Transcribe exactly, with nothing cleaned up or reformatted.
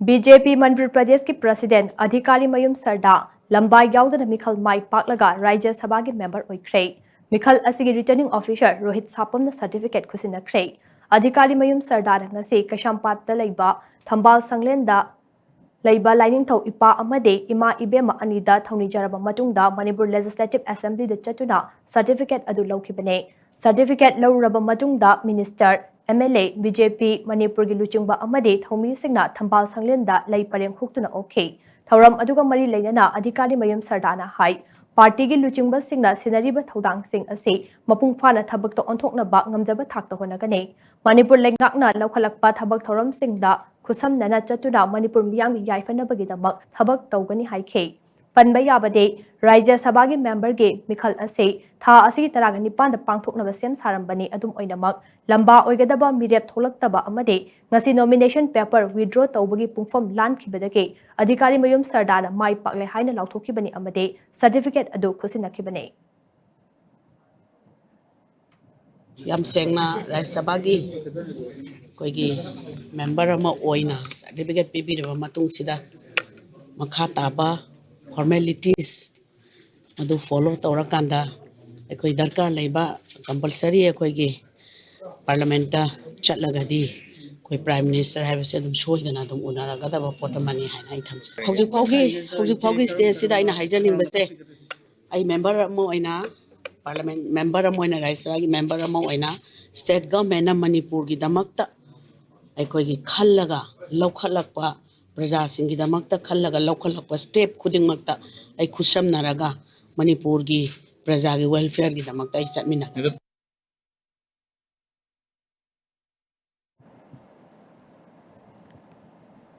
B J ꯄꯤ ꯃꯅꯤꯄꯨꯔ ꯄ꯭ꯔꯗꯦꯁꯀꯤ president ꯑꯙꯤꯀꯥꯔꯤ ꯃꯌꯨꯝ ꯁꯔꯗꯥ ꯂꯝꯕꯥ ꯌꯥꯎꯗꯅ ꯃꯤꯈꯜ ꯃꯥꯏ ꯄꯥꯛꯂꯒ ꯔꯥꯖ꯭ꯌ ꯁꯚꯥꯒꯤ ꯃꯦꯝꯕꯔ ꯑꯣꯏꯈ꯭ꯔꯦ꯫ ꯃꯤꯈꯜ ꯑꯁꯤꯒꯤ ꯔꯤꯇꯔꯅꯤꯡ ꯑꯣꯐꯤꯁꯥꯔ ꯔꯣꯍꯤꯠ ꯁꯥꯄꯝꯅ ꯁꯥꯔꯇꯤꯐꯤꯀꯦꯠ ꯈꯨꯠꯁꯤꯟꯅꯈ꯭ꯔꯦ꯫ ꯑꯙꯤꯀꯥꯔꯤ ꯃꯌꯨꯝ ꯁꯔꯗꯥꯅ ꯉꯁꯤ ꯀꯩꯁꯥꯝꯄꯥꯠꯇ ꯂꯩꯕ ꯊꯝꯕꯥꯜ ꯁꯪꯂꯦꯟꯗ ꯂꯩꯕ ꯂꯥꯏꯅꯤꯡꯊꯧ ꯏꯄꯥ ꯑꯃꯗꯤ ꯏꯃꯥ ꯏꯕꯦꯝꯃ ꯑꯅꯤꯗ ꯊꯧꯅꯤꯖꯔꯕ ꯃꯇꯨꯡꯗ ꯃꯅꯤꯄꯨꯔ ꯂꯦꯖꯤꯁꯂꯦꯇꯤꯚ ꯑꯦꯁꯦꯝꯕ꯭ꯂꯤꯗ ꯆꯠꯇꯨꯅ ꯁꯥꯔꯇꯤꯐꯤꯀꯦꯠ ꯑꯗꯨ ꯂꯧꯈꯤꯕꯅꯤ꯫ ꯁꯥꯔꯇꯤꯐꯤꯀꯦꯠ ꯂꯧꯔꯨꯔꯕ ꯃꯇꯨꯡꯗ minister, M L A, B J P ꯃꯅꯤꯄꯨꯔꯒꯤ ꯂꯨꯆꯤꯡꯕ ꯑꯃꯗꯤ ꯊꯧꯃꯤꯁꯤꯡꯅ ꯊꯝꯕꯥꯜ ꯁꯪꯂꯦꯟꯗ ꯂꯩ ꯄꯔꯦꯡ ꯍꯨꯛꯇꯨꯅ ꯑꯣꯛꯈꯤ꯫ ꯊꯧꯔꯝ ꯑꯗꯨꯒ ꯃꯔꯤ ꯂꯩꯅꯅ ꯑꯙꯤꯀꯥꯔꯤ ꯃꯌꯨꯝ ꯁꯔꯗꯥꯅ ꯍꯥꯏ, ꯄꯥꯔꯇꯤꯒꯤ ꯂꯨꯆꯤꯡꯕꯁꯤꯡꯅ ꯁꯤꯟꯅꯔꯤꯕ ꯊꯧꯗꯥꯡꯁꯤꯡ ꯑꯁꯤ ꯃꯄꯨꯡ ꯐꯥꯅ ꯊꯕꯛꯇ ꯑꯣꯟꯊꯣꯛꯅꯕ ꯉꯝꯖꯕ ꯊꯥꯛꯇ ꯍꯣꯠꯅꯒꯅꯤ꯫ ꯃꯅꯤꯄꯨꯔ ꯂꯩꯉꯥꯛꯅ ꯂꯧꯈꯠꯂꯛꯄ ꯊꯕꯛ ꯊꯧꯔꯝꯁꯤꯡꯗ ꯈꯨꯠꯁꯝꯅꯅ ꯆꯠꯇꯨꯅ ꯃꯅꯤꯄꯨꯔ ꯃꯤꯌꯥꯝꯒꯤ ꯌꯥꯏꯐꯅꯕꯒꯤꯗꯃꯛ ꯊꯕꯛ ꯇꯧꯒꯅꯤ ꯍꯥꯏꯈꯤ꯫ ꯄꯟꯕ ꯌꯥꯕꯗꯤ, ꯔꯥꯖ꯭ꯌ ꯁꯚꯥꯒꯤ ꯃꯦꯝꯕꯔꯒꯤ ꯃꯤꯈꯜ ꯑꯁꯤ ꯊꯥ ꯑꯁꯤꯒꯤ ꯇꯔꯥꯒ ꯅꯤꯄꯥꯟꯗ ꯄꯥꯡꯊꯣꯛꯅꯕ ꯁꯦꯝ ꯁꯥꯔꯝꯕꯅꯤ꯫ ꯑꯗꯨꯝ ꯑꯣꯏꯅꯃꯛ, ꯂꯝꯕꯥ ꯑꯣꯏꯒꯗꯕ ꯃꯤꯔꯦꯞ ꯊꯣꯛꯂꯛꯇꯕ ꯑꯃꯗꯤ ꯉꯁꯤ ꯅꯣꯃꯤꯅꯦꯁꯟ ꯄꯦꯄꯔ ꯋꯤꯗ꯭ꯔꯣ ꯇꯧꯕꯒꯤ ꯄꯨꯡꯐꯝ ꯂꯥꯟꯈꯤꯕꯗꯒꯤ ꯑꯙꯤꯀꯥꯔꯤ ꯃꯌꯨꯝ ꯁꯔꯗꯥꯅ ꯃꯥꯏ ꯄꯥꯛꯂꯦ ꯍꯥꯏꯅ ꯂꯥꯎꯊꯣꯛꯈꯤꯕꯅꯤ ꯑꯃꯗꯤ ꯁꯥꯔꯇꯤꯐꯤꯀꯦꯠ ꯑꯗꯨ ꯈꯨꯠꯁꯤꯟꯅꯈꯤꯕꯅꯤ꯫ ꯌꯥꯝ ꯁꯦꯡꯅ ꯔꯥꯖ꯭ꯌ ꯁꯚꯥꯒꯤ ꯑꯩꯈꯣꯏꯒꯤ ꯃꯦꯝꯕꯔ ꯑꯃ ꯑꯣꯏꯅ ꯁꯥꯔꯇꯤꯐꯤꯀꯦꯠ ꯄꯤꯕꯤꯔꯕ ꯃꯇꯨꯡꯁꯤꯗ, ꯃꯈꯥ ꯇꯥꯕ ꯐꯣꯔꯃꯦꯂꯤꯇꯤꯁ ꯑꯗꯨ ꯐꯣꯂꯣ ꯇꯧꯔꯀꯥꯟꯗ, ꯑꯩꯈꯣꯏ ꯗꯔꯀꯥꯔ ꯂꯩꯕ ꯀꯝꯄꯜꯁꯔꯤ ꯑꯩꯈꯣꯏꯒꯤ ꯄꯥꯔꯂꯤꯌꯥꯃꯦꯟꯠꯇ ꯆꯠꯂꯒꯗꯤ ꯑꯩꯈꯣꯏ ꯄ꯭ꯔꯥꯏꯝ ꯃꯤꯅꯤꯁꯇꯔ ꯍꯥꯏꯕꯁꯦ ꯑꯗꯨꯝ ꯁꯣꯏꯗꯅ ꯑꯗꯨꯝ ꯎꯅꯔꯒꯗꯕ ꯄꯣꯠ ꯑꯃꯅꯤ ꯍꯥꯏꯅ ꯑꯩ ꯊꯝꯖꯩ꯫ ꯍꯧꯖꯤꯛ ꯐꯥꯎꯒꯤ, ꯍꯧꯖꯤꯛ ꯐꯥꯎꯒꯤ ꯁ꯭ꯇꯦꯖꯁꯤꯗ ꯑꯩꯅ ꯍꯥꯏꯖꯅꯤꯡꯕꯁꯦ, ꯑꯩ ꯃꯦꯝꯕꯔ ꯑꯃ ꯑꯣꯏꯅ, ꯄꯥꯔꯂꯤꯌꯥꯃꯦꯟꯠ ꯃꯦꯝꯕꯔ ꯑꯃ ꯑꯣꯏꯅ, ꯔꯥꯖ꯭ꯌ ꯁꯚꯥꯒꯤ ꯃꯦꯝꯕꯔ ꯑꯃ ꯑꯣꯏꯅ, ꯁ꯭ꯇꯦꯠ ꯒꯚꯔꯟꯃꯦꯟꯠꯅ ꯃꯅꯤꯄꯨꯔꯒꯤꯗꯃꯛꯇ ꯑꯩꯈꯣꯏꯒꯤ ꯈꯜꯂꯒ ꯂꯧꯈꯠꯂꯛꯄ, ꯄ꯭ꯔꯖꯥꯁꯤꯡꯒꯤꯗꯃꯛꯇ ꯈꯜꯂꯒ ꯂꯧꯈꯠꯂꯛꯄ ꯁ꯭ꯇꯦꯞ ꯈꯨꯗꯤꯡꯃꯛꯇ ꯑꯩ ꯈꯨꯠꯁꯝꯅꯔꯒ ꯃꯅꯤꯄꯨꯔꯒꯤ ꯄ꯭ꯔꯖꯥꯒꯤ ꯋꯦꯜꯐꯤꯌꯔꯒꯤꯗꯃꯛꯇ ꯑꯩ ꯆꯠꯃꯤꯟꯅꯒꯅꯤ꯫